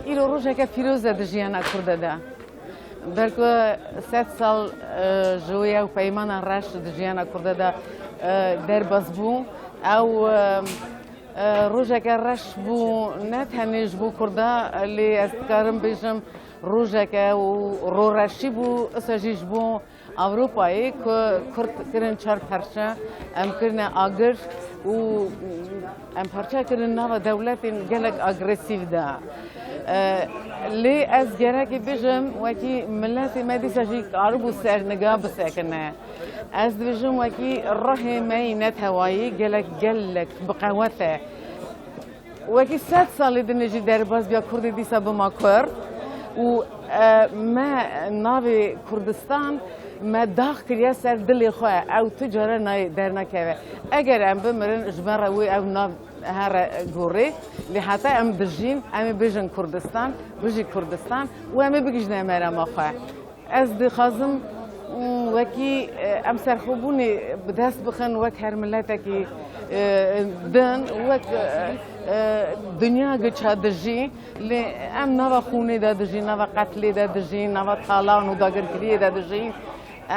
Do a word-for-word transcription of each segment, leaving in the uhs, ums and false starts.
Îro rojeke pîroz e di jiyana Kurde de. Belku sed sal, e, ji wê ew peymana reş di jiyana Kurde de, e, derbas bû. Ew, e, e, rojeke reş bû, ne tenê ji bo Kurda, lê ez dikarim bêjim rojeke û roreşî bû, isa jî ji bo Ewropayê ku Kurd kirin çar parçe, em kirine agir û em parçe kirin nava dewletên gelek agresîv de. E, lê ez gerekî bijim, wekî miletê me dîsa jî karibû ser niga bisekine. Ez dibêjim, wekî ruhê me yî netewayî gelek, gelek bi qewet e. Wekî sed salê din jî derbas biya Kurdê dîsa bima Kurd û, e, me navê Kurdistan me dax kiriye ser dilê xwe, ew tu cara nayê dernakeve. Eger em bimirin, ji me re wê ew nav here gorê, lê heta em dijîn, em ê bijin Kurdistan, bijî Kurdistan û em ê bigihîjine merema xwe. Ez dixwazim, mm, wekî, e, em serxwebûnê bi dest bixin, wek her miletekî, e, din, wek, e, e, dinya giça dijî, lê em nava xûnê de dijîn, nava qetlê de dijîn, nava talan û dagirkiriyê de dijîn.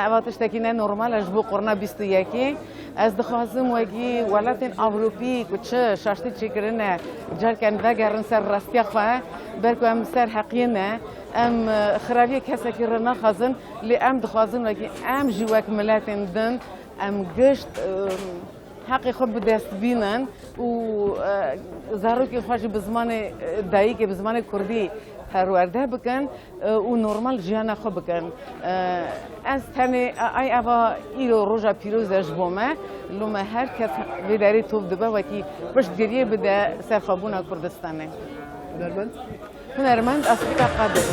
Eva tiştekî ne normal e ji bo qurna bîst û yekê. Ez dixwazim wekî welatên Ewropî ku çi şaştî çêkirine, carken vegerin ser rastiya xwe, belku em ser heqiyê ne. Em, e, xiraviyê kesekî re naxwazin, lê em dixwazin wekî em jî wek miletên din em gişt, e, heqê xwe bi dest bînin û, e, zarokên xwe jî bi zimanê, e, dayikê, bi zimanê kurdî perwerde bikin, e, û normal jiyana xwe bikin. E, ez tenê, e, ay eva îro roja pîroz e ji bo me. Lome her kes vê derê top dibe, wekî piştgiriyê bide serxwebûna Kurdistanê. Hunermend? Hunermend Asfîka Qadir.